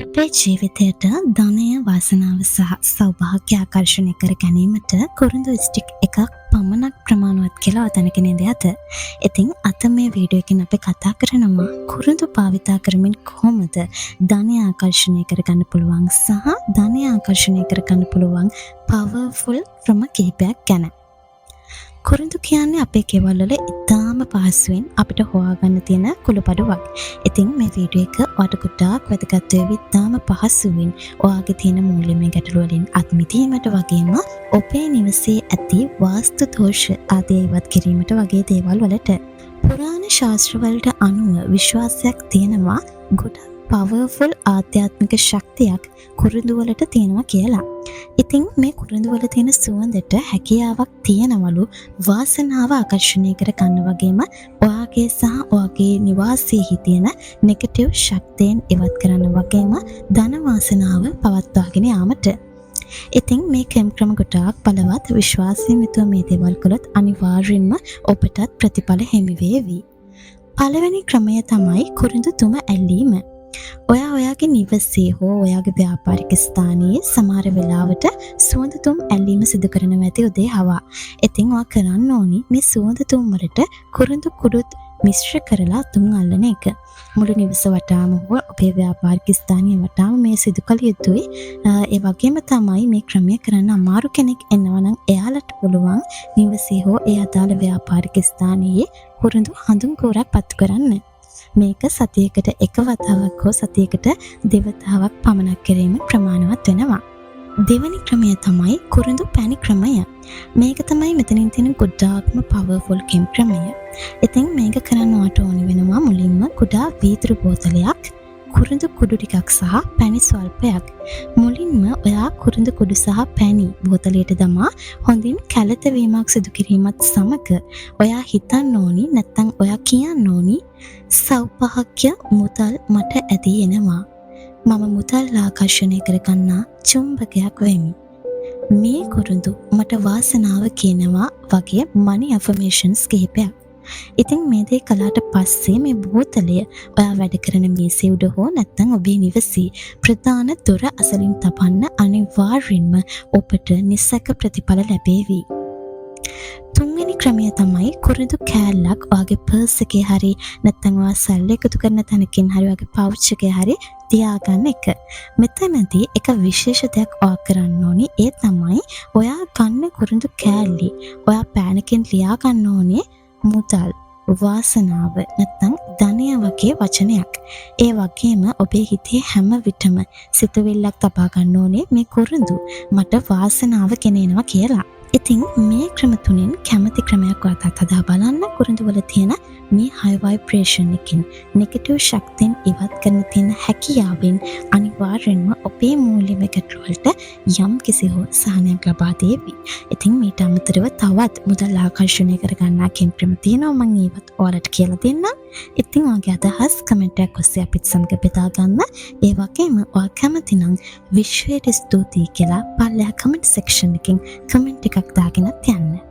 අපේ ජීවිතයට ධනය, වාසනාව සහ සෞභාග්‍ය ආකර්ෂණය කර ගැනීමට කුරුඳු ස්ටික් එකක් පමණක් ප්‍රමාණවත් කියලා ඔයා දැනගෙන ඉඳි ඇත. ඉතින් අද මේ වීඩියෝ එකෙන් අපි කතා කරනවා කුරුඳු භාවිතා කරමින් කොහොමද ධනය ආකර්ෂණය කරගන්න පුළුවන් සහ ධනය ආකර්ෂණය කරගන්න පුළුවන් පවර්ෆුල් ක්‍රම කිහිපයක් ගැන. කුරුඳු කියන්නේ අපේ ගෙවල් වල ඉතාම පහසුවෙන් අපිට හොයාගන්න තියෙන කුළුපඩුවක්. ඉතින් මේ වීඩියෝ එක ඔයාට ගොඩාක් වැදගත් වේවි. ඉතාම පහසුවෙන් ඔයාගේ තියෙන මූල්‍යමය ගැටලු වලින් අත් මිදීමට වගේම ඔබේ නිවසේ ඇති වාස්තු දෝෂ ආදී ඉවත් කිරීමට වගේ දේවල් වලට. පුරාණ ශාස්ත්‍රවලට අනුව විශ්වාසයක් තියෙනවා ගොඩක් පවර්ෆුල් ආධ්‍යාත්මික ශක්තියක් කුරුඳු වලට තියෙනවා කියලා. ඉතින් මේ කුරුඳු වල තියෙන සුවඳට හැකියාවක් තියෙනවලු වාසනාව ආකර්ෂණය කර ගන්න වගේම ඔයාගේ සහ ඔයාගේ නිවාසයේහි තියෙන නෙගටිව් ශක්තියන් ඉවත් කරන්න වගේම ධන වාසනාව පවත්වාගෙන යාමට. ඉතින් මේ ක්‍රම ගොඩාක් බලවත්. විශ්වාසයෙන් යුතුව මේ දේවල් කළොත් අනිවාර්යෙන්ම ඔබටත් ප්‍රතිඵල හිමි වේවි. පළවෙනි ක්‍රමය තමයි කුරුඳු දුම ඇල්ලීම. ඔයා ඔයාගේ නිවසේ හෝ ඔයාගේ ව්‍යාපාරික ස්ථානයේ සමහර වෙලාවට සුවඳ දුම් ඇල්ලීම සිදු කරනවා ඇති උදේ හවා. ඉතින් ඔයා කරන්න ඕනි මේ සුවඳ දුම් වලට කුරුඳු කුඩුත් මිශ්‍ර කරලා දුම් අල්ලන එක. මුළු නිවස වටාම හෝ ඔබේ ව්‍යාපාරික ස්ථානය වටාම මේ සිදු කළ යුතුයි. ඒ වගේම තමයි මේ ක්‍රමය කරන්න අමාරු කෙනෙක් ඉන්නවා නම් එයාලට පුළුවන් නිවසේ හෝ ඒ අදාළ ව්‍යාපාරික ස්ථානයේ කුරුඳු හඳුන් කූරක් පත්තු කරන්න. මේක සතියකට එක වතාවක් හෝ සතියකට දෙවතාවක් පමණක් කිරීම ප්‍රමාණවත් වෙනවා. දෙවනි ක්‍රමය තමයි කුරුඳු පැණි ක්‍රමය. මේක තමයි මෙතනින් තියෙන ගොඩාක්ම පවර්ෆුල් කෙම් ක්‍රමය. ඉතින් මේක කරන්න ඔයාට ඕනි වෙනවා මුලින්ම කුඩා වීදුරු බෝතලයක්, කුරුඳු කුඩු ටිකක් සහ පැණි ස්වල්පයක්. මුලින්ම ඔයා කුරුඳු කුඩු සහ පැණි බෝතලයට දමා හොඳින් කැළත වීමක් සිදු කිරීමත් සමග ඔයා හිතන්න ඕනි, නැත්තම් ඔයා කියන්න ඕනි, "සෞභාග්‍ය මුදල් මට ඇදී එනවා. මම මුදල් ආකර්ෂණය කරගන්නා චුම්බකයක් වෙමි. මේ කුරුඳු මට වාසනාව කියනවා" වගේ මනි ඇෆර්මේෂන්ස් කිහිපයක්. ඉතින් මේ දේ කළාට පස්සේ මේ බෝතලය ඔයා වැඩ කරන මේසේ උඩ හෝ නැත්නම් ඔබේ නිවසේ ප්‍රධාන දොර අසලින් තබන්න. අනිවාර්යෙන්ම ඔබට නිසැක ප්‍රතිඵල ලැබේවි. තුන්වෙනි ක්‍රමය තමයි කුරුඳු කෑල්ලක් ඔයාගේ පර්ස් එකේ හරි නැත්නම් ඔයා සල්ලි එකතු කරන තැනකින් හරි ඔයාගේ පවුච් එකේ හරි තියාගන්න එක. මෙතනදී එක විශේෂ දෙයක් ඔයා කරන්න ඕනි. ඒ තමයි ඔයා ගන්න කුරුඳු කෑල්ලි ඔයා පෑනකින් ලියා ගන්න ඕනේ මුදල්, වාසනාව නැත්නම් ධනය වගේ වචනයක්. ඒ වගේම ඔබේ හිතේ හැම විටම සිතුවිල්ලක් තබා ගන්න ඕනේ මේ කුරුඳු මට වාසනාව ගෙන එනවා කියලා. ඉතින් මේ ක්‍රම තුනෙන් කැමති ක්‍රමයක් ඔයාටත් හදා බලන්න. කුරුඳු වල තියෙන මේ හයි වයිබ්‍රේෂන් එකකින් නෙගටිව් ශක්තියන් ඉවත් කරන තියෙන හැකියාවෙන් අනිවාර්යෙන්ම ඔබේ මූල්‍යමය ගැටලු වලට යම් කිසි හෝ සහනයක් ලබා දේවි. ඉතින් මීට අමතරව තවත් මුදල් ආකර්ෂණය කරගන්නා කෙම් ක්‍රම තියෙනවා. මං ඒවත් ඔයාලට කියලා දෙන්නම්. ඉතින් ඔයාගේ අදහස් කමෙන්ට් එකක් ඔස්සේ අපිත් සමග බෙදා ගන්න. ඒ වගේම ඔයා කැමති නම් විශ්වයට ස්තුතියි කියලා පල්ලෙහා කමෙන්ට් සෙක්ෂන් එකෙන් කමෙන්ට් එකක් දාගෙනත් යන්න.